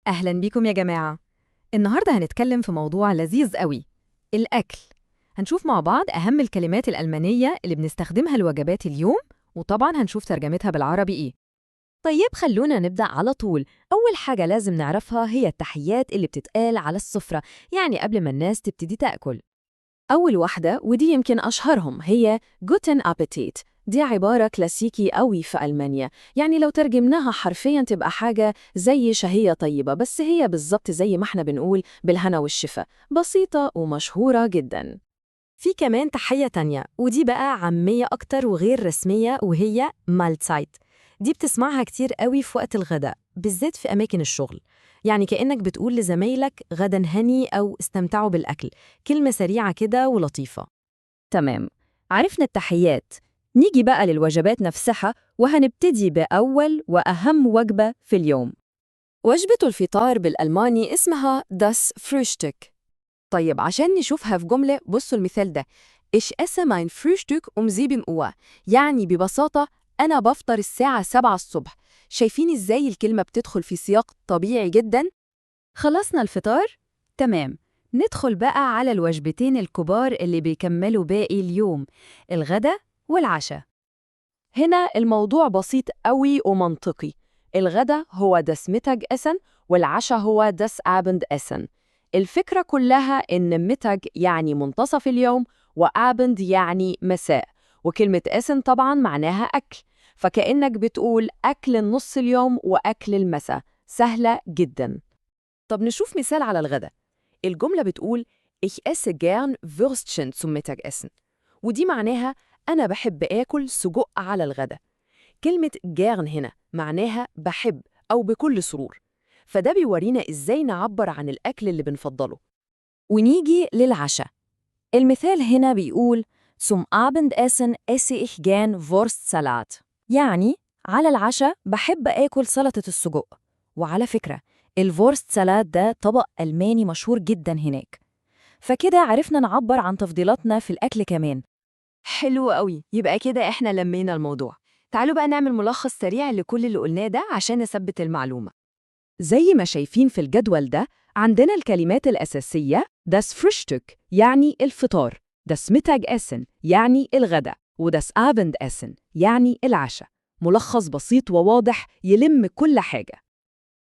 أهلا بيكم يا جماعة. النهاردة هنتكلم في موضوع لذيذ قوي، الأكل. هنشوف مع بعض أهم الكلمات الألمانية اللي بنستخدمها لوجبات اليوم، وطبعا هنشوف ترجمتها بالعربي إيه. طيب خلونا نبدأ على طول. أول حاجة لازم نعرفها هي التحيات اللي بتتقال على السفرة، يعني قبل ما الناس تبتدي تأكل. أول واحدة، ودي يمكن أشهرهم، هي Guten Appetit. دي عبارة كلاسيكي قوي في ألمانيا، يعني لو ترجمناها حرفياً تبقى حاجة زي شهية طيبة، بس هي بالظبط زي ما احنا بنقول بالهنا والشفا، بسيطة ومشهورة جداً. في كمان تحية تانية، ودي بقى عامية أكتر وغير رسمية، وهي Mahlzeit. دي بتسمعها كتير قوي في وقت الغداء، بالذات في أماكن الشغل. يعني كأنك بتقول لزمايلك غدا هني أو استمتعوا بالأكل، كلمة سريعة كده ولطيفة. تمام، عرفنا التحيات. نيجي بقى للوجبات نفسها، وهنبتدي بأول وأهم وجبة في اليوم. وجبة الفطار بالألماني اسمها das Frühstück. طيب عشان نشوفها في جملة، بصوا المثال ده: Ich esse mein Frühstück um 7 Uhr. يعني ببساطة أنا بفطر الساعة 7 الصبح. شايفين إزاي الكلمة بتدخل في سياق طبيعي جداً؟ خلصنا الفطار؟ تمام، ندخل بقى على الوجبتين الكبار اللي بيكملوا باقي اليوم، الغدا والعشاء. هنا الموضوع بسيط قوي ومنطقي. الغدا هو das Mittagessen والعشاء هو das Abendessen. الفكرة كلها إن Mittag يعني منتصف اليوم، و Abend يعني مساء، وكلمة essen طبعاً معناها أكل، فكأنك بتقول أكل النص اليوم وأكل المساء. سهلة جداً. طب نشوف مثال على الغدا. الجملة بتقول Ich esse gern Würstchen zum Mittagessen، ودي معناها أنا بحب آكل سجق على الغدا. كلمة gern هنا معناها بحب أو بكل سرور، فده بيورينا إزاي نعبر عن الأكل اللي بنفضله. ونيجي للعشاء. المثال هنا بيقول Zum Abendessen esse ich gern Wurstsalat. يعني على العشاء بحب آكل سلطة السجق. وعلى فكرة ال Wurstsalat ده طبق ألماني مشهور جدا هناك. فكده عرفنا نعبر عن تفضيلاتنا في الأكل كمان. حلو قوي، يبقى كده احنا لمينا الموضوع. تعالوا بقى نعمل ملخص سريع لكل اللي قلناه ده عشان نثبت المعلومة. زي ما شايفين في الجدول ده، عندنا الكلمات الأساسية: das Frühstück يعني الفطار، das Mittagessen يعني الغداء، و das Abendessen يعني العشاء. ملخص بسيط وواضح يلم كل حاجة.